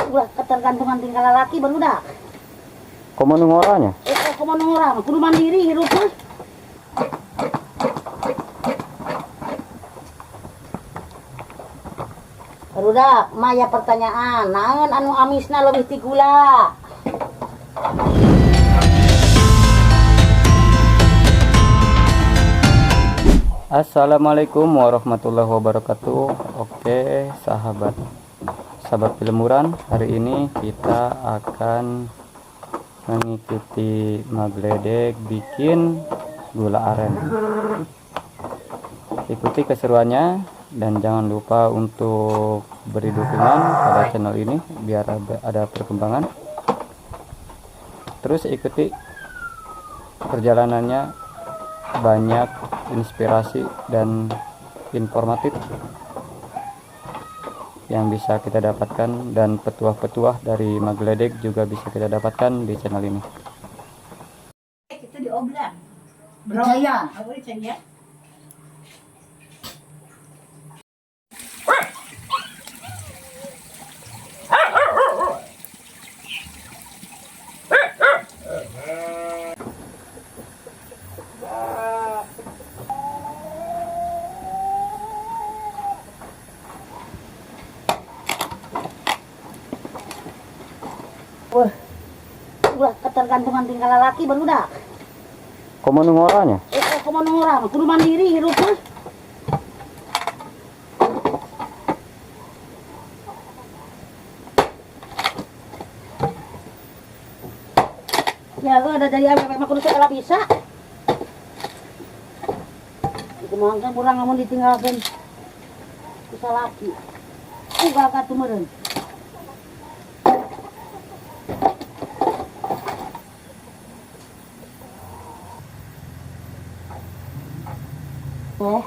Ulah ketergantungan tingkah lalaki barudak. Komo nu ngoranya? Komo nu ngora mah kudu mandiri hirup mah. Barudak, maya pertanyaan, naon anu amisna leuwih ti gula? Assalamualaikum warahmatullahi wabarakatuh. Oke, sahabat sahabat Pilemuran, hari ini kita akan mengikuti Magledek bikin gula aren. Ikuti keseruannya dan jangan lupa untuk beri dukungan pada channel ini biar ada perkembangan. Terus ikuti perjalanannya, banyak inspirasi dan informatif yang bisa kita dapatkan, dan petuah-petuah dari Magledek juga bisa kita dapatkan di channel ini. Itu diobrak. Percaya. Oh, percaya. Wah, ulah ketergantungan tingkah lalaki barudak. Komo nu ngoranya? Komo nu ngora mah kudu mandiri hirup mah. Ya, ada dari awewe mah kudu segala bisa. Kumaha kan urang lamun ditinggalkeun ku salaki. Ugal ka meureun. Oh.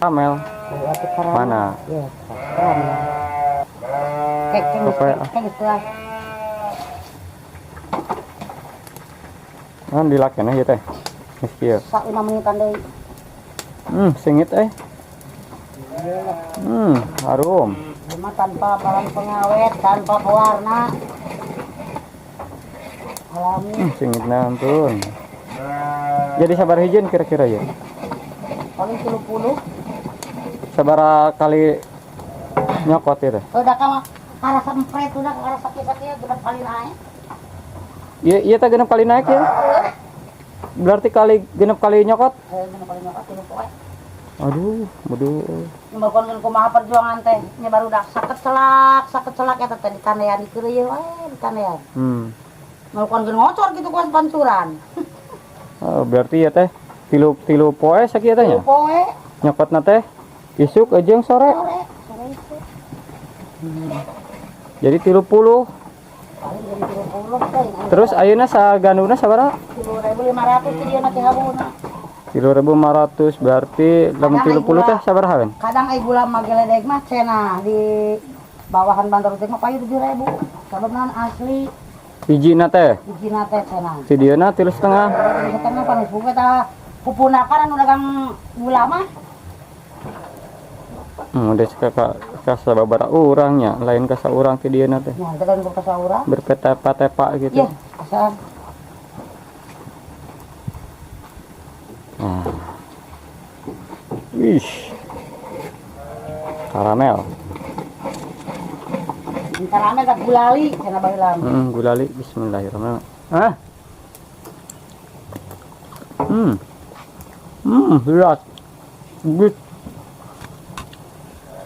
Karamel. Mana? Ya, karamel. Kayak Kan dilakeun ya teh. Geus kieu. Sak 5 menitan deui. Sengit eh. Harum. Cuma tanpa bahan pengawet, tanpa pewarna. Alami. Sengit ampun. Jadi sabar hijin kira-kira ya? Paling 30. Sabara kali nyokot ya teh? Udah kama karasa empret udah karasa sakit-sakit genep kali naik. Iya, iya teh genep kali naik ya? Berarti kali genep kali nyokot? Genep kali nyokot tilu poe. Aduh, bodoh. Nyembalkeun kumaha perjuangan teh nya barudak sakit celak eta teh ditandean dikeureuy wae ditandean. Melakukan ngocor gitu kuas pancuran. Oh, berarti ya teh tilu poe sakieu teh nya? Tilu poe. Nyokotna teh isuk jeung sore. Sore isuk. Jadi 30. Paling jadi 30 teh. Terus ayeuna saganduna sabaraha? 3.500 teh dieuna teh habuna. 3.500 berarti lamun 30 teh sabaraha kan? Kadang ai gula Mageledek mah cenah di bawahan bandar teh mah payu 7.000. Sababna asli. Hijina teh? Hijina teh cenah. Si dieuna tilu setengah. Tilu setengah pan buka tah pupunakan anu dagang gula mah. Udah ka sababaraha urang nya, lain ka saurang ti dieuna teh. Nya, teh lain ka saurang. Berpetepa-tepa gitu. Iya, asal. Wih. Karamel. Karamel tak gulali cenah baheula. Gulali. Bismillahirrahmanirrahim. Ah. Berat. Legit.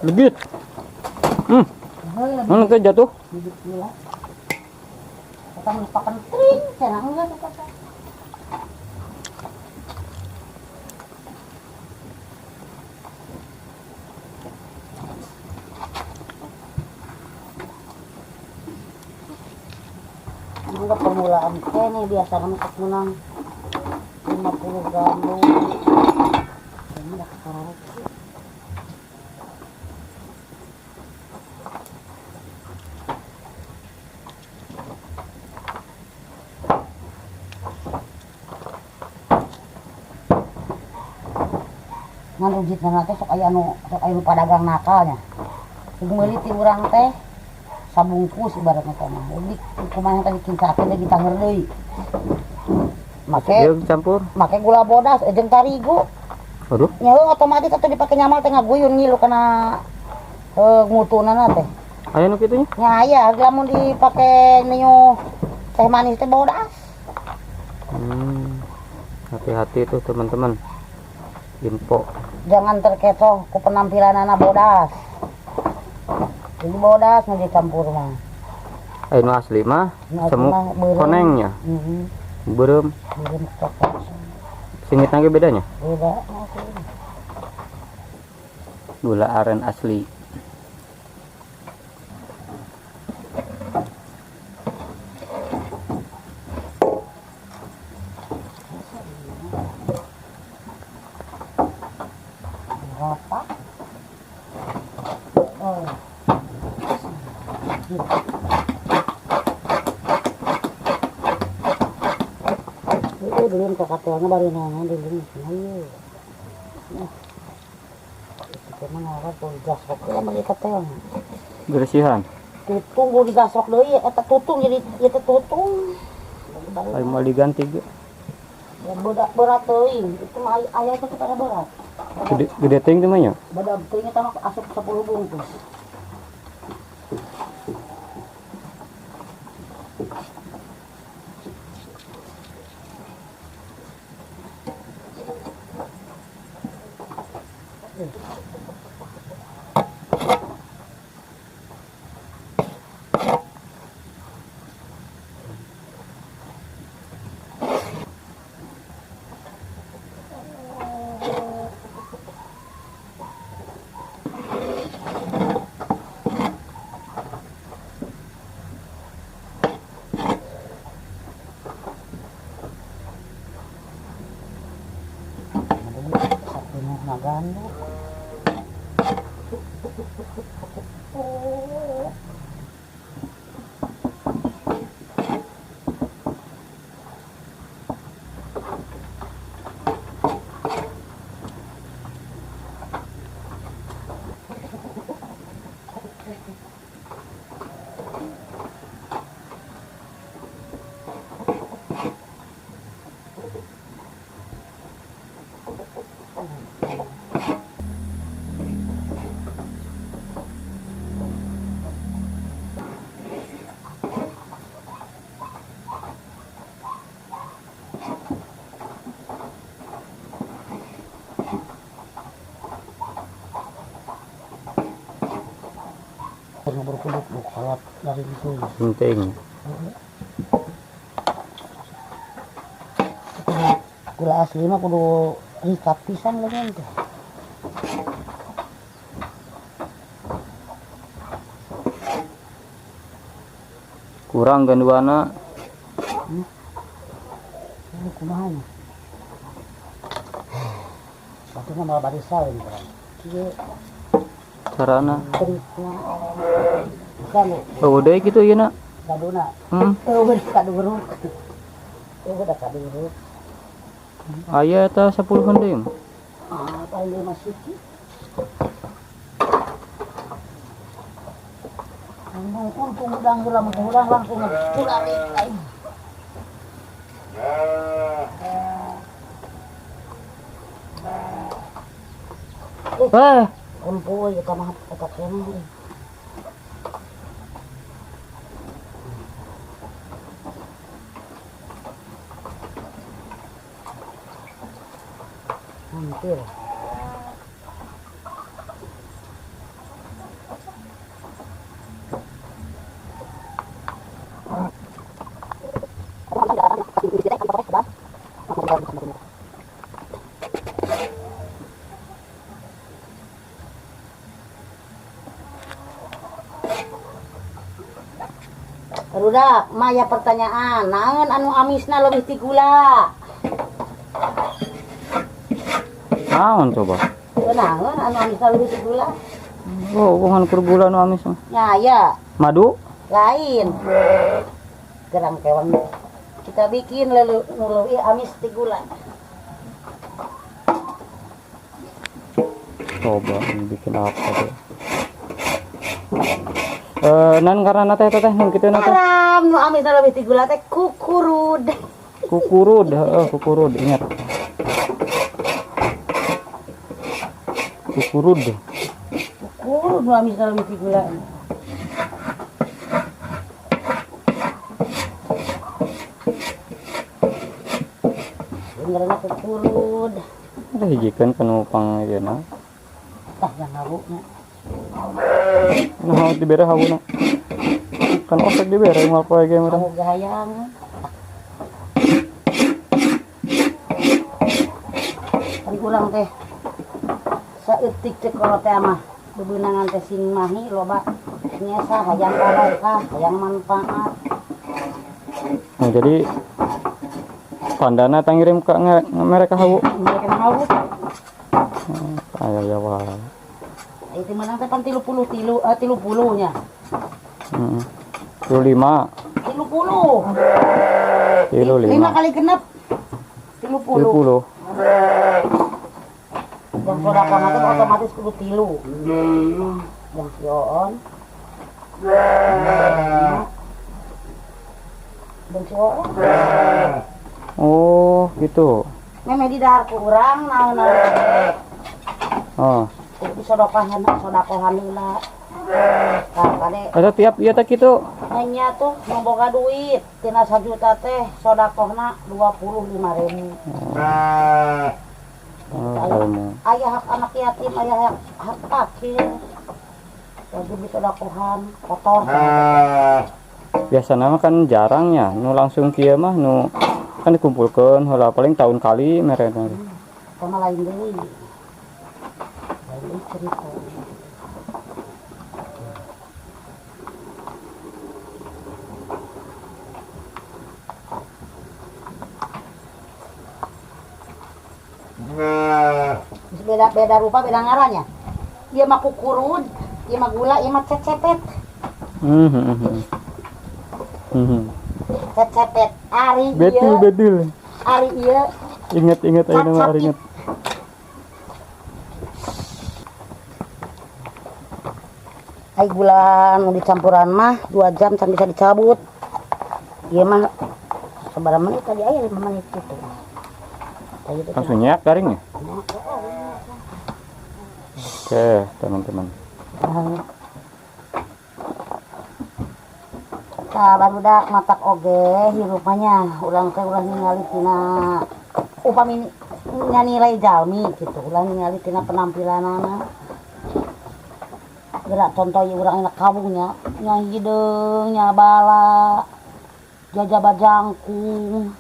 Legit. Mana teh jatuh? Gila. Eta geus pakentring cenah geus eta teh. Enggak permulaan kene biasa kan sok menang 50 gambung. Ini udah kekarek. Ngan ujit na teh sok aya anu sok aya nu padagang nakalnya. Meuli ti urang teh sabungkus ibaratnya teh mah. Jadi kumaha teh dikincakeun deui ditanger deui. Make Dia campur. Make gula bodas jeung tarigu. Aduh. Nya heuh otomatis atuh dipake nyamal teh ngaguyun ngilu kana ngutunana teh. Aya nu kitu nya? Nya aya lamun dipake niu teh manis teh bodas. Hati-hati tuh teman-teman. Info. Jangan terkecoh ku penampilanana bodas. Jadi bodas nu dicampur mah. Nu asli mah Nu asli semu mah beureum. konengnya. Beureum. Beureum coklat. Singitna ge bedanya? Beda. Gula aren asli. Berapa? Oh. Itu dulu kakak baru nanya dulu ayo. Nah, itu mah ngawat tuh gasrok ya bagi katelnya. Bersihan. Tutung gua digasrok deui eta tutung jadi ieu teh tutung. Ayo mau diganti ge. Ya berat teuing, itu mah aya itu pada berat. Gede gede teuing teh mah nya. Badag teuing eta mah asup 10 bungkus. Magan. Berkuduk kolot dari itu. Penting. Gula asli mah kudu rikat pisan leungeun teh. Kurang ganduana. Ini kumaha nya? Batu mah malah bari saweun kurang. Kieu Carana. Trikna. Bukan. Oh, deui kitu ieu na. Kaduna. Eueuh kaduruk. Eueuh da kaduruk. Aya eta 10 deui mah. Ah, paling lima siki. Untung udang heula mun udang langsung kulari aing. Eh, Kumpul eta mah eta keneh euy. Hampir. Barudak, maya pertanyaan, naon anu amisna leuwih ti gula? Naon coba? Naon anu amisna leuwih ti gula? Oh, bukan kur gula nu amis mah. Ya, ya, Madu? Lain. Gerang kewang. Kita bikin lelu nu leuwih amis ti gula. Coba ini bikin apa tuh? Eh, nan karena teh teh nu kitu na teh. Haram nu amisna leuwih ti gula teh kukurud. Kukurud, heeh, kukurud, ingat. Kukurud. Kukurud nu amisna leuwih ti gula. Benerna kukurud. Ada hijikeun kanu pang ieu na. Tah yang ngawuknya. Nah, dibere hawuna. Kan osek dibere moal poe ge meureun. Kamu gayang. Kan urang teh saeutik teh kalau teh mah bebenangan teh sing mahi loba nyesa hayang barokah, hayang manfaat. Nah, jadi tandana tangirim ka mereka hawu. Mereka hawu. Ayo ya wah. Itu menang teh pan 33 tilu, 30 nya. Heeh. 35. 30. Tilu lima lima. kali genep. 30. 30. Yang sedekah mah teh otomatis kudu tilu. Yang si Oon. Dan si Oon. Oh, gitu. Memeh di dahar ku urang naon-naon. Oh. Kudu disodokahan, sodakohan heula. Tah kade. Ada tiap ieu teh kitu. Nya tuh mau boga duit tina 1 juta teh sodakohna 25.000. Oh, ilmu. Aya hak anak yatim, aya hak fakir. Wajib disodakohan, kotor. Biasana mah kan jarang ya, nu langsung kieu mah nu kan dikumpulkeun heula paling tahun kali mere. Sama lain deui. Lain deui cerita. Beda beda rupa beda ngarannya. Ieu mah kukurud, ieu mah gula, ieu mah cecepet. Cecepet ari Betul, ieu, betul. Ari ieu. Ingat ingat ayeuna mah Cacapit. Ingat. Ai gula nu dicampuran mah 2 jam can bisa dicabut. Ieu mah sabaraha menit tadi aya 5 menit gitu. Tadi itu. Langsung nyak garing ya? Oke, teman-teman. Tah, barudak, matak oge hirup mah nya urang teh ulah ningali tina upami nilai jalmi gitu, ulah ningali tina penampilanana. Gerak contoh ieu urang enak kawungnya nya hideung nya bala jajaba jangkung.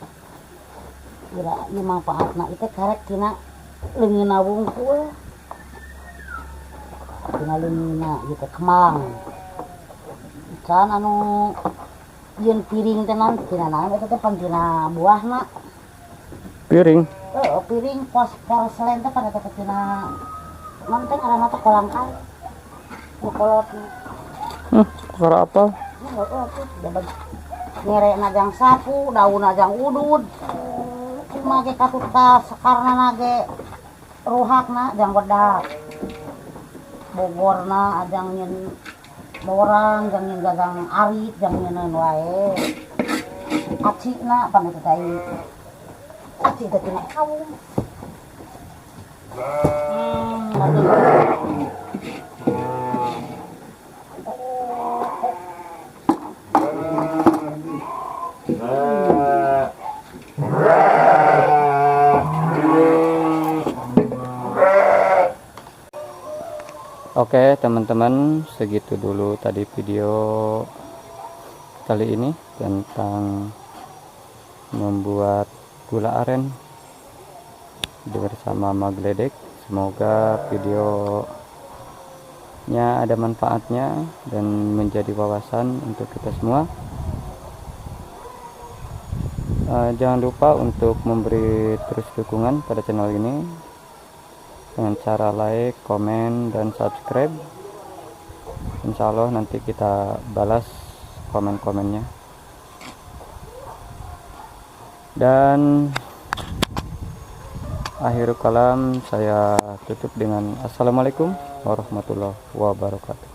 Gerak ieu manfaatna ieu teh karek tina leungeunna wungkul, tina leungeunna ieu teh kemang. Can anu yeun piring teh naon tina naon eta teh pan tina buahna. Piring. Heeh, piring pos porselen teh pada teh tina naon teh ngaranna teh kolangkang. Nu kolotna. Suara apa? Heeh, tuh jabat ngerena jang sapu, daunna jang udud. Cuma ge katut ka sakarna ge ruhakna jang wedak. Bogorna ajang nyeun borang, jang nyeun gagang arit, jang nyeuneun wae. Acina pan eta teh aci teh tina kawung. Atuh. Oke teman-teman, segitu dulu tadi video kali ini tentang membuat gula aren bersama Mak Gledek. Semoga videonya ada manfaatnya dan menjadi wawasan untuk kita semua. Jangan lupa untuk memberi terus dukungan pada channel ini dengan cara like, komen, dan subscribe. Insya Allah nanti kita balas komen-komennya. Dan akhir kalam saya tutup dengan assalamualaikum warahmatullahi wabarakatuh.